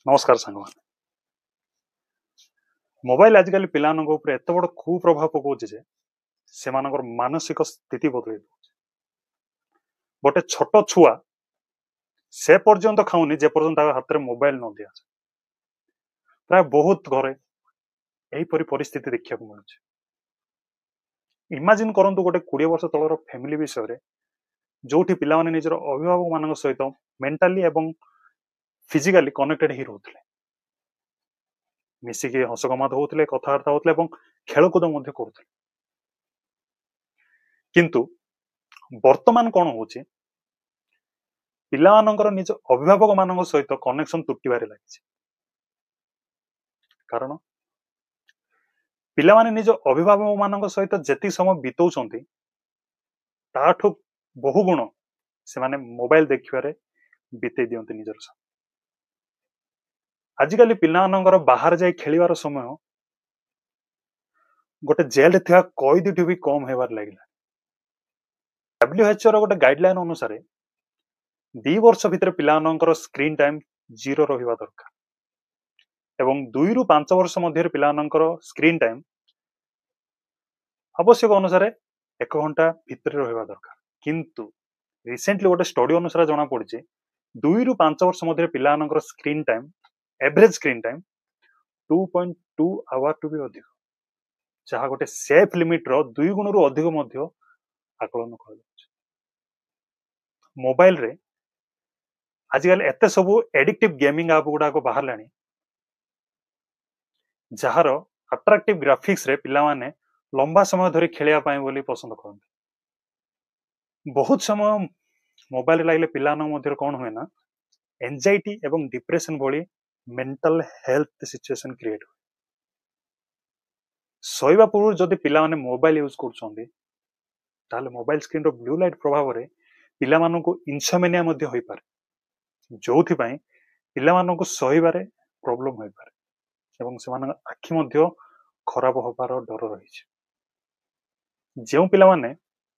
ନମସ୍କାର ସାଙ୍ଗମାନେ। ମୋବାଇଲ ଆଜିକାଲି ପିଲାମାନଙ୍କ ଉପରେ ଏତେ ବଡ଼ କୁପ୍ରଭାବ ପକାଉଛି ଯେ ସେମାନଙ୍କର ମାନସିକ ସ୍ଥିତି ବଦଳେଇ ଦଉଛି। ଗୋଟେ ଛୋଟ ଛୁଆ ସେ ପର୍ଯ୍ୟନ୍ତ ଖାଉନି ଯେ ପର୍ଯ୍ୟନ୍ତ ତା ହାତରେ ମୋବାଇଲ ନ ଦିଆଯାଏ। ପ୍ରାୟ ବହୁତ ଘରେ ଏହିପରି ପରିସ୍ଥିତି ଦେଖିବାକୁ ମିଳୁଛି। ଇମାଜିନ କରନ୍ତୁ ଗୋଟେ 20 ବର୍ଷ ତଳର ଫ୍ୟାମିଲି ବିଷୟରେ, ଯୋଉଠି ପିଲାମାନେ ନିଜର ଅଭିଭାବକ ମାନଙ୍କ ସହିତ ମେଣ୍ଟାଲି ଏବଂ ଫିଜିକାଲି କନେକ୍ଟେଡ ହେଇ ରହୁଥିଲେ, ମିଶିକି ହସ ଗମାତ ହଉଥିଲେ, କଥାବାର୍ତ୍ତା ହଉଥିଲେ ଏବଂ ଖେଳକୁଦ ମଧ୍ୟ କରୁଥିଲେ। କିନ୍ତୁ ବର୍ତ୍ତମାନ କଣ ହଉଛି, ପିଲାମାନଙ୍କର ନିଜ ଅଭିଭାବକ ମାନଙ୍କ ସହିତ କନେକ୍ସନ ତୁଟିବାରେ ଲାଗିଛି। କାରଣ ପିଲାମାନେ ନିଜ ଅଭିଭାବକ ମାନଙ୍କ ସହିତ ଯେତିକି ସମୟ ବିତଉଛନ୍ତି ତାଠୁ ବହୁ ଗୁଣ ସେମାନେ ମୋବାଇଲ ଦେଖିବାରେ ବିତେଇ ଦିଅନ୍ତି ନିଜର ସମୟ। ଆଜିକାଲି ପିଲାମାନଙ୍କର ବାହାରେ ଯାଇ ଖେଳିବାର ସମୟ ଗୋଟେ ଜେଲରେ ଥିବା କଏଦୀଠୁ ବି କମ ହେବାରେ ଲାଗିଲା। WHO ର ଗୋଟେ ଗାଇଡଲାଇନ ଅନୁସାରେ 2 ବର୍ଷ ଭିତରେ ପିଲାମାନଙ୍କର ସ୍କ୍ରିନ୍ ଟାଇମ 0 ରହିବା ଦରକାର ଏବଂ 2ରୁ 5 ବର୍ଷ ମଧ୍ୟରେ ପିଲାମାନଙ୍କର ସ୍କ୍ରିନ୍ ଟାଇମ ଆବଶ୍ୟକ ଅନୁସାରେ 1 ଘଣ୍ଟା ଭିତରେ ରହିବା ଦରକାର। କିନ୍ତୁ ରିସେଣ୍ଟଲି ଗୋଟେ ଷ୍ଟଡି ଅନୁସାରେ ଜଣା ପଡିଛି 2ରୁ 5 ବର୍ଷ ମଧ୍ୟରେ ପିଲାମାନଙ୍କର screen time, average screen time 2.2 hour ଠୁ ବି ଅଧିକ, ଯାହା ଗୋଟେ ସେଫ୍ ଲିମିଟର 2 ଗୁଣରୁ ଅଧିକ ମଧ୍ୟ ଆକଳନ କରାଯାଉଛି। ମୋବାଇଲରେ ଆଜିକାଲି ଏତେ ସବୁ ଏଡିକ୍ଟିଭ ଗେମିଂ ଆପ୍ ଗୁଡାକ ବାହାରିଲାଣି, ଯାହାର ଆଟ୍ରାକ୍ଟିଭ ଗ୍ରାଫିକ୍ସରେ ପିଲାମାନେ ଲମ୍ବା ସମୟ ଧରି ଖେଳିବା ପାଇଁ ବୋଲି ପସନ୍ଦ କରନ୍ତି। ବହୁତ ସମୟ ମୋବାଇଲରେ ଲାଗିଲେ ପିଲାମାନଙ୍କ ମଧ୍ୟରେ କଣ ହୁଏ ନା, ଏନଜାଇଟି ଏବଂ ଡିପ୍ରେସନ ଭଳି ମେଣ୍ଟାଲ ହେଲ୍ଥ ସିଚୁଏସନ କ୍ରିଏଟ ହୁଏ। ଶୋଇବା ପୂର୍ବରୁ ଯଦି ପିଲାମାନେ ମୋବାଇଲ ୟୁଜ କରୁଛନ୍ତି, ତାହେଲେ ମୋବାଇଲ ସ୍କ୍ରିନର ବ୍ଲୁ ଲାଇଟ ପ୍ରଭାବରେ ପିଲାମାନଙ୍କୁ ଇନସୋମେନିଆ ମଧ୍ୟ ହୋଇପାରେ, ଯୋଉଥିପାଇଁ ପିଲାମାନଙ୍କୁ ଶୋଇବାରେ ପ୍ରୋବ୍ଲେମ ହୋଇପାରେ ଏବଂ ସେମାନଙ୍କ ଆଖି ମଧ୍ୟ ଖରାପ ହବାର ଡର ରହିଛି। ଯେଉଁ ପିଲାମାନେ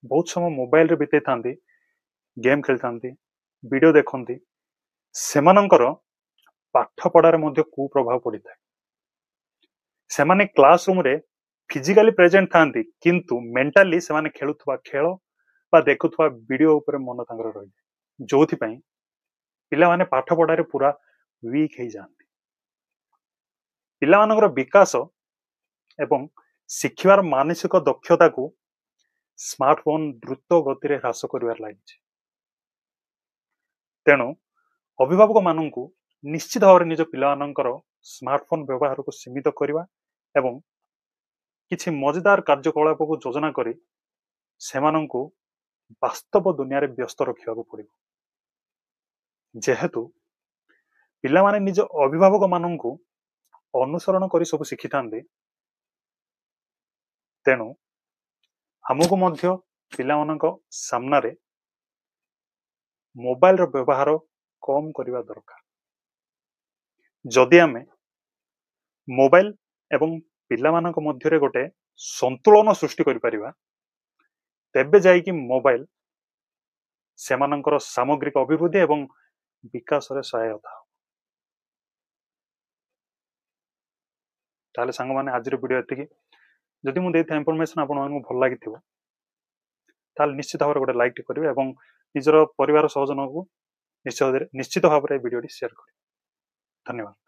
ବହୁତ ସମୟ ମୋବାଇଲରେ ବିତେଇଥାନ୍ତି, ଗେମ୍ ଖେଳିଥାନ୍ତି, ଭିଡିଓ ଦେଖନ୍ତି, ସେମାନଙ୍କର ପାଠ ପଢାରେ ମଧ୍ୟ କୁପ୍ରଭାବ ପଡିଥାଏ। ସେମାନେ କ୍ଲାସ ରୁମରେ ଫିଜିକାଲି ପ୍ରେଜେଣ୍ଟ ଥାନ୍ତି, କିନ୍ତୁ ମେଣ୍ଟାଲି ସେମାନେ ଖେଳୁଥିବା ଖେଳ ବା ଦେଖୁଥିବା ଭିଡିଓ ଉପରେ ମନ ତାଙ୍କର ରହିଯାଏ, ଯୋଉଥିପାଇଁ ପିଲାମାନେ ପାଠ ପଢାରେ ପୁରା ୱିକ୍ ହେଇଯାଆନ୍ତି। ପିଲାମାନଙ୍କର ବିକାଶ ଏବଂ ଶିଖିବାର ମାନସିକ ଦକ୍ଷତାକୁ ସ୍ମାର୍ଟଫୋନ ଦ୍ରୁତ ଗତିରେ ହ୍ରାସ କରିବାରେ ଲାଗିଛି। ତେଣୁ ଅଭିଭାବକ ମାନଙ୍କୁ ନିଶ୍ଚିତ ଭାବରେ ନିଜ ପିଲାମାନଙ୍କର ସ୍ମାର୍ଟଫୋନ ବ୍ୟବହାରକୁ ସୀମିତ କରିବା ଏବଂ କିଛି ମଜେଦାର କାର୍ଯ୍ୟକଳାପକୁ ଯୋଜନା କରି ସେମାନଙ୍କୁ ବାସ୍ତବ ଦୁନିଆରେ ବ୍ୟସ୍ତ ରଖିବାକୁ ପଡିବ। ଯେହେତୁ ପିଲାମାନେ ନିଜ ଅଭିଭାବକ ମାନଙ୍କୁ ଅନୁସରଣ କରି ସବୁ ଶିଖିଥାନ୍ତି, ତେଣୁ ଆମକୁ ମଧ୍ୟ ପିଲାମାନଙ୍କ ସାମ୍ନାରେ ମୋବାଇଲର ବ୍ୟବହାର କମ କରିବା ଦରକାର। ଯଦି ଆମେ ମୋବାଇଲ ଏବଂ ପିଲାମାନଙ୍କ ମଧ୍ୟରେ ଗୋଟେ ସନ୍ତୁଳନ ସୃଷ୍ଟି କରିପାରିବା, ତେବେ ଯାଇକି ମୋବାଇଲ ସେମାନଙ୍କର ସାମଗ୍ରିକ ଅଭିବୃଦ୍ଧି ଏବଂ ବିକାଶରେ ସହାୟତା ହେବ। ତାହେଲେ ସାଙ୍ଗମାନେ, ଆଜିର ଭିଡିଓ ଏତିକି। ଯଦି ମୁଁ ଦେଇଥିବା ଇନଫର୍ମେସନ ଆପଣମାନଙ୍କୁ ଭଲ ଲାଗିଥିବ, ତାହେଲେ ନିଶ୍ଚିତ ଭାବରେ ଗୋଟେ ଲାଇକ୍ କରିବେ ଏବଂ ନିଜର ପରିବାର ସହଜନକୁ ନିଶ୍ଚିତ ଭାବରେ ଏ ଭିଡିଓଟି ସେୟାର କରିବେ। ଧନ୍ୟବାଦ।